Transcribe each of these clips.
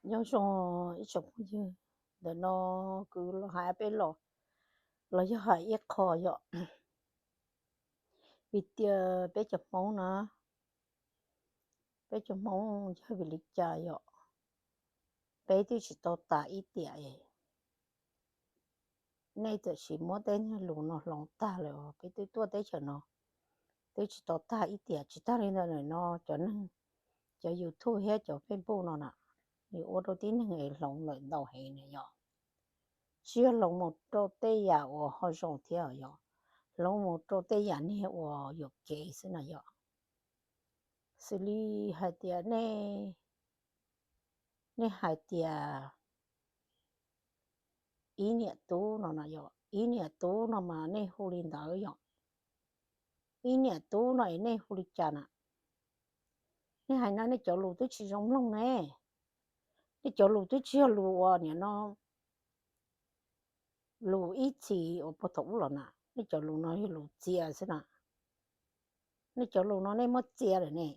Nyob zoo ib tsoom phooj ywg, ntawm no kuv los hais peb los, los yog hais ib qho yom, vim tias peb cov Hmoob na, peb cov Hmoob yog vim li cas yom, peb twb tsis tau tas ib tiam, nej txawm sis muab tej niag lus no hloov tag lawm, peb twb tuaj teb chaws no twb tsis tau tag ib tiam. Tsis tag li ntawd no, cov neeg, cov YouTube thiab cov Facebook no na, nws ua rau tib neeg es hloov lawm ntau heev na yom. Tsis yog hloov mus rau tej yam uas ho zoo thiab yom, hloov mus rau tej yam niag uas yuam kev xwb na yom. Xws li hais tias nej, nej hais tias ib niam tub no no yom, ib niam tub no mas nej hu li ntawd yom. Ib niam tub no es nej hu li cas na? Nej hais no nej cov lus twb tsis zoo mloog ne. Nej cov lus twb tsis yog lus uas nim no lus ib txhis uas puag thaum ub los na, nej cov lus no yog lus txia xwb na. Nej cov lus no nej muab txia lawm ne.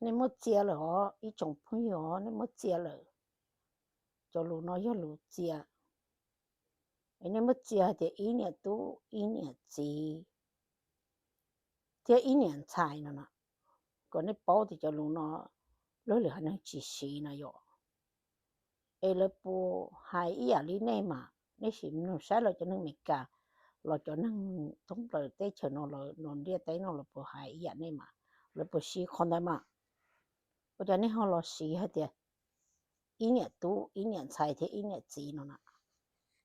Nej muab txia lawm os ib tsoom phooj ywg os, nej muab txia lawm. Cov lus no yog lus txia, es nej muab txia hais tias ib niam tub ib niam txiv thiab ib niam ntxhais no na, kom nej paub tias cov lus no luag lwm haiv neeg tsis siv no yom. Es lawv puas hais ib yam li nej mas, nej sim nug saib lawv cov neeg Amelikas los cov neeg thoob plaws teb chaws no los ntiaj teb no lawv puas hais ib yam nej mas, lawv puas siv qhov ntawd mas? Ua cas nej ho los siv hais tias ib niam tub ib niam ntxhais thiab ib niam txiv no na?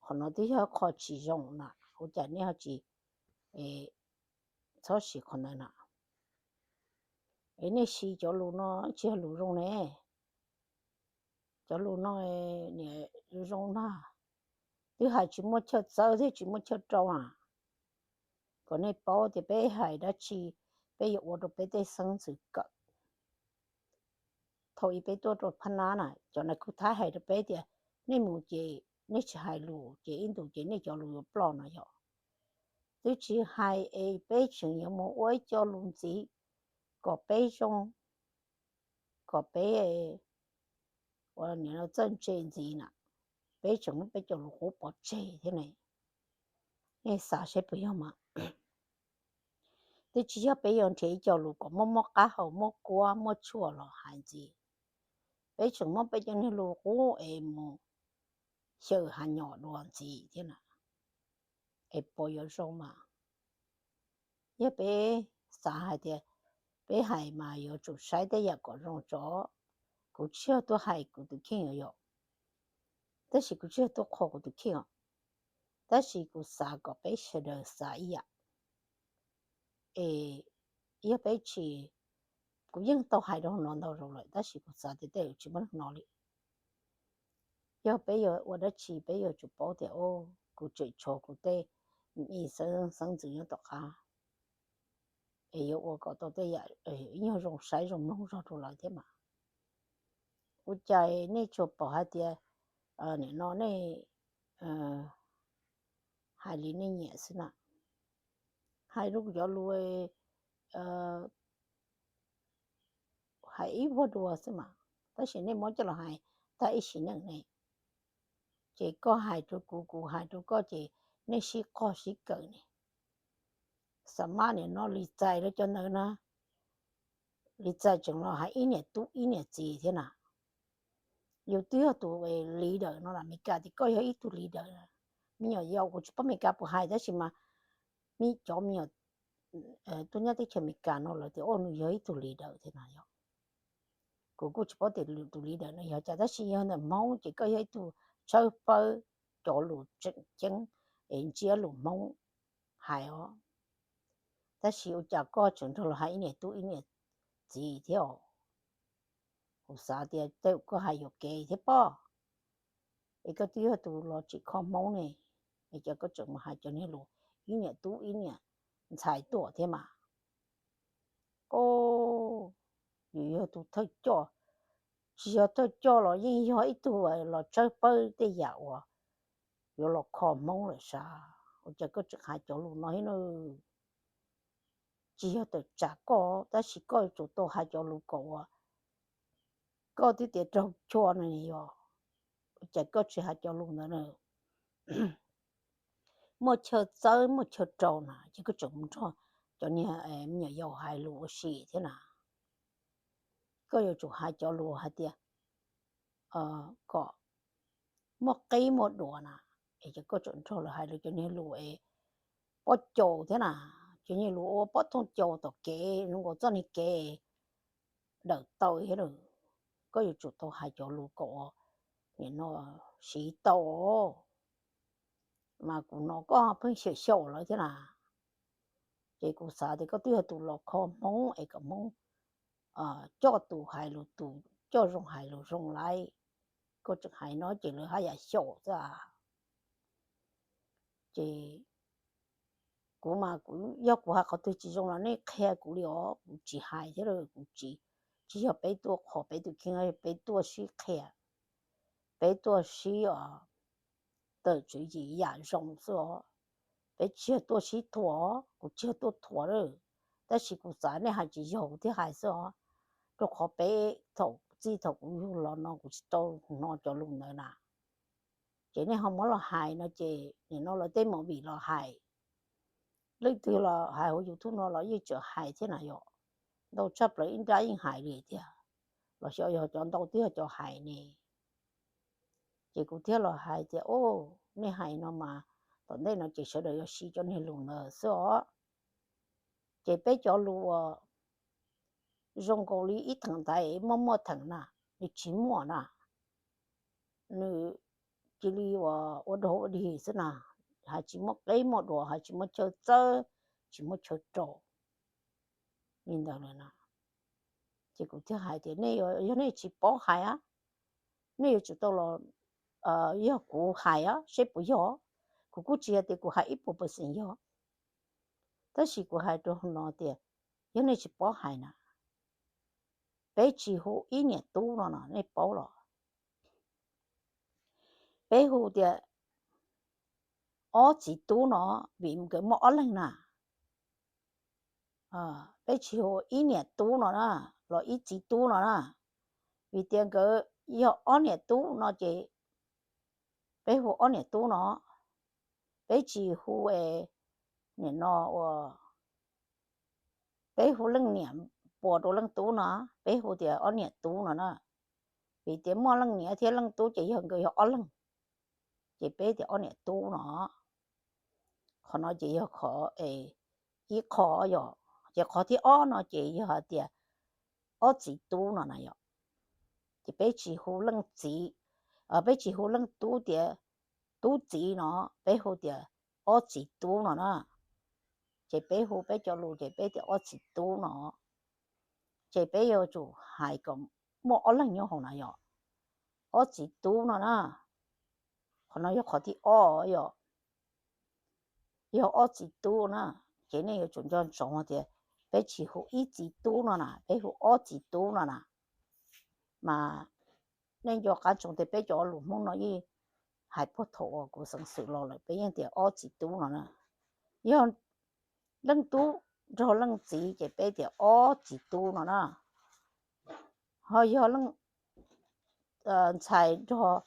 Qhov no twb yog qhov tsis zoo na, ua cas nej ho tsis txhob siv qhov ntawd na? Es nej siv cov lus no tsis yog lus zoo ne. Cov lus no niam zoo na, twb hais tsis muaj chaw txawb thiab tsis muaj chaw rau na. Kom nej paub tias peb hais dab tsi peb yuav ua rau peb tej xeeb ntxwv kawm. Thaum ub peb tuaj rau Phab Nab na, cov neeg Kuv Thab hais rau peb tias nej mus ces nej tsis hais lus ces ib ntus ces nej cov lus yuav ploj no yom. Twb tsis hais es peb tseem yuav mus ua ib co lus ntxiv kom peb zoo, kom peb ua niam no txawj ntse ntxiv na, peb tseem muab peb cov lus qub pov tseg thiab ne. Nej xav seb puas yog mas? Twb tsis yog peb yuav nrhiav ib co lus kom muaj muaj qab hau muaj kuab muaj tshuaj los hais ntxiv, peb tseem muab peb cov niag lus qub es mus xyaw hav nyom dua ntxiv thiab na. Es puas yuav zoo mas? Yog peb xav hais tias peb hais mas yuav tsum saib tej yam kom zoo tso. Kuv tsis yog tuaj hais kuv tus kheej os yom, tab sis kuv tsis yog tuaj qhuas kuv tus kheej os, tab sis kuv xav kom peb sawv daws xav ib yam. Es yog peb tsis, kuv yeej tau hais rau no ntau zaus lawm tab sis kuv xav tias tej zaum tsis muaj neeg hnov li. Yog peb yuav ua dab tsi peb yuav tsum paub tias kuv tseem tshuav kuv tej me xeeb ntxwv nyob tom qab, es yuav ua kom tau tej yam ib nyuag zoo saib zoo mloog zog rau lawv thiab mas. Ua cas nej tsuas pom hais tias nim no nej hais li nej nyiam xwb na, hais rau kuv cov lus hais ib vuag dua xwb mas, tab sis nej muab coj los hais tag ib sim neej ne, ces koj hais rau kuv kuv hais rau koj ces nej sib qog sib kawm ne. Xav mas nim no Lis Txais lawv cov ntawd na, Lis Txais tseem los hais ib niam tub ib niam txiv thiab na. Yus twb yog tus leader no las, Meskas tias koj yog ib tug leader. Me nyuam yaus kuv tsis paub Meskas puas hais tab sis mas cov me nyuam tuaj nyob teb chaws Amelikas no lawv tias o nws yog ib tug leader thiab no yog. Kuv kuj tsis paub tias tus leader no yog cas tab sis yog ntawm Hmoob ces koj yog ib tug tshawb fawb cov lus tseem ceeb es ntsiab lus Hmoob hais os. Tab sis ua cas koj tseem nrog los hais ib niam tub ib niam txiv thiab os? Kuv xav tias tej zaum koj hais yuam kev thiab pob, es koj twb yog tus los tsim kho Hmoob ne, es cas koj tseem mus hais cov niag lus ib niam tub ib niam ntxhais tuaj thiab mas. O, yus yog tus thawj coj, tsis yog thawj coj los yeej yog ib tug los tshawb fawb tej yam uas yuav los kho Hmoob lawm sas, ua cas koj tseem hais cov lus no thiab na? Tsis yog tawm tsam koj tab sis koj yuav tsum tau hais cov lus kom uas koj twb tias raug chua no yog, cas koj tsis hais cov lus ntawd na? Muaj chaw txawb muaj chaw rau na ces koj tseem mus nrog cov niag me nyuam yaus hais lus ua si thiab na. Koj yuav tsum hais cov lus hais tias kom muaj qib muaj duas na, es ces koj tseem nrog lawv hais lus cov niag lus es pob caus thiab na, cov niag lus ua pob thooj caus tom kev zoo nkaus txoj niag kev dawm tau thiab lawm. Koj yuav tsum tau hais cov lus kom nim no siv tau. Mas kuv hnov koj pheej xyaum xyaum lawv thiab na, ces kuv xav tias koj twb yog tus los kho Hmoob es kom Hmoob coj tus hais lus, tus coj zoo hais lus zoo lawm, koj tseem hais no ces lawv haj yam xyaum xwb a. Ces kuv mas kuv, yog kuv hais qhov twg tsis zoo los nej qhia kuv li os, kuv tsis hais thiab lawm, kuv tsis, tsis yog peb tuaj qhuas peb tus kheej, peb tuaj sib qhia, peb tuaj sib tawm tswv yim yam zoo xwb os. Peb tsis yog tuaj sib thuam, kuv tsis yog tuaj thuam lawm, tab sis kuv xav nej hais tsis yog kuv thiaj hais xwb os, rau qhov peb thaum txij thaum kuv yug los no kuv tsis tau hnov cov lus ntawd na. Ces nej ho muab los hais no ces nim no lawv tej movie los hais, leej twg los hais hauv YouTube no los yeej tseem hais thiab na yom. Ntau tshaj plaws ib nrab yeej hais li tiag, los xyov yog cov ntau twb yog cov hais ne. Ces kuv thiaj los hais tias, o, nej hais no mas tom ntej no ces sawv daws yuav siv cov niag lus ntawd xwb os. Ces peb cov lus uas zoo nkaus li ib theem ntaiv muaj muaj theem na, nws tsis muaj na. Nws cia li ua dog ua dig xwb na, hais tsis muaj qeb muaj duas, hais tsis muaj chaw txawb, tsis muaj chaw rau li ntawd lawm na. Ces kuv thiaj hais tias nej, yog nej tsis paub hais, nej yuav tsum tau los, yog kuv hais seb puas yog. Kuv kuj tsis hais tias kuv hais ib puas percent yog, tab sis kuv hais rau no tias yog nej tsis paub hais na, peb tsis hu ib niam tub no no nej paub los? Peb hu tias ob txiv tub no, vim nkawd muaj ob leeg na. Peb tsis hu ib niam tub no na, los ib txiv tub no na, vim tias nkawd yog ob niam tub no ces peb hu ob niam tub no. Peb tsis hu, nim no ua, peb hu leej niam puas rau leej tub no, peb hu tias ob niam tub no na. Vim tias muaj leej niam thiab leej tub ces yog nkawd yog ob leeg, ces peb tias ob niam tub no. Qhov no ces yog qhov ib qho yom. Ces qhov thib ob no ces yog hais tias ob txiv tub no na yom. Ces peb tsis hu leej txiv, peb tsis hu leej tub tias tub txiv no, peb hu tias ob txiv tub no na. Ces peb hu peb cov lus ces peb tias ob txiv tub no. Ces peb yuav tsum hais kom muaj ob leeg nyob hauv na yom. Ob txiv tub no na. Qhov no yog qhov thib ob yom. Yog ob txiv tub na, ces nej yuav tsum nco ntsoov tias peb tsis hu ib txiv tub no na, peb hu ob txiv tub no na. Mas nej nco qab ntsoov tias peb cov lus Hmoob no yeej hais puag thaum uas kuv xeev xwm los lawm peb yeej tias ob txiv tub no na. Yog leej tub nrog leej txiv ces peb tias ob txiv tub no na. Ho yog leej ntxhais nrog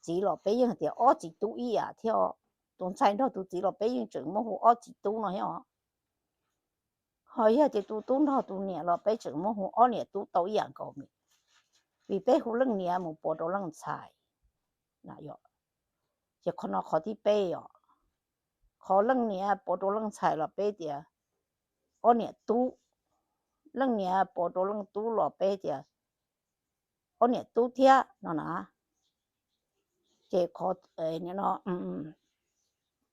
txiv los peb yeej tias ob txiv tub ib yam thiab. Tus ntxhais nrog tus txiv los peb yeej tseem muab hu ob txiv tub no thiab os. Ho yog tias tus tub nrog tus niam los peb tseem muab hu ob niam tub tau ib yam nkaus, vim peb hu leej niam mus puas rau leej ntxhais. Ces qhov no qhov thib peb os. Qhov leej niam puas rau leej ntxhais los peb tias ob niam tub. Leej niam puas rau leej tub los peb tias ob niam tub thiab no na. Ces qhov no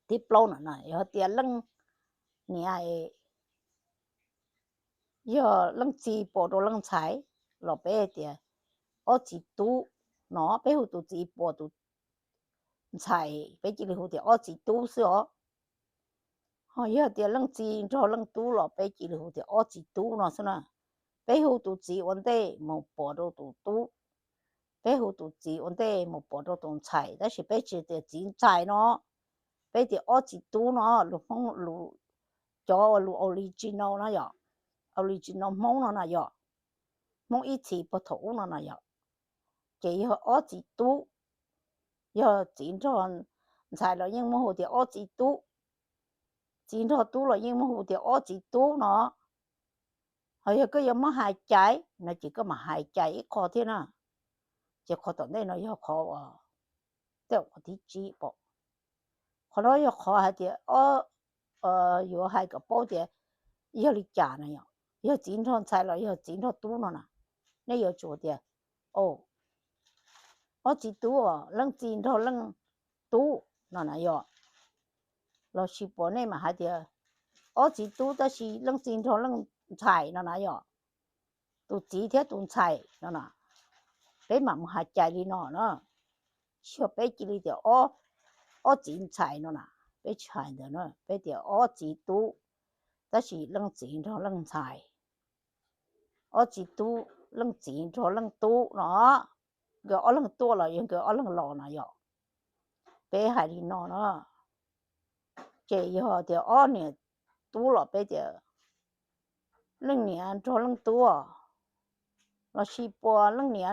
thib plaub no na, yog tias leej niam, yog leej txiv puas rau leej ntxhais los peb tias ob txiv tub no, peb hu tus txiv puas tus ntxhais peb cia li hu tias ob txiv tub xwb os. Ho yog tias leej txiv nrog leej tub los peb cia li hu tias ob txiv tub no xwb na. Peb hu tus txiv ua ntej mus puas rau tus tub, peb hu tus txiv ua ntej mus puas rau tus ntxhais, tab sis peb tsis tias txiv ntxhais no. Peb tias ob txiv tub no, lus Hmoob, cov uas lus original no yom, original Hmoob no na yom, Hmoob ib txhis puag thaum ub no na yom. ces yog ob txiv tub. Yog txiv nrog ntxhais los yeej muaj hu tias ob txiv tub, txiv nrog tub los yeej muaj hu tias ob txiv tub no. Ho yog koj yuav muab hais cai no ces koj mam hais cai ib qho thiab na. Ces qhov tom ntej no yog qhov uas tej uas thib tsib pom. Qhov no yog qhov hais tias yuav hais kom paub tias yog li cas no yom, yog txiv nrog ntxhais los yog txiv nrog tub no na, nej yuav tsum tias ob txiv tub, leej txiv nrog leej tub no na yom. Los sis puas nej mam hais tias ob txiv tub tab sis leej txiv nrog leej ntxhais no na yom, tus txiv thiab tus ntxhais no na. Peb mam mus hais cai li no na, tsis yog peb cia li tias ob txiv ntxhais no na, peb tsis hais ntawd na, peb tias ob txiv tub tab sis leej txiv nrog leej ntxhais, ob txiv tub leej txiv nrog leej tub no, nkawd ob leeg tuaj los yog nkawd ob leeg los no yom. Peb hais li no na, ces yog tias ob niam tub los peb tias leej niam nrog leej tub, los sis puas leej niam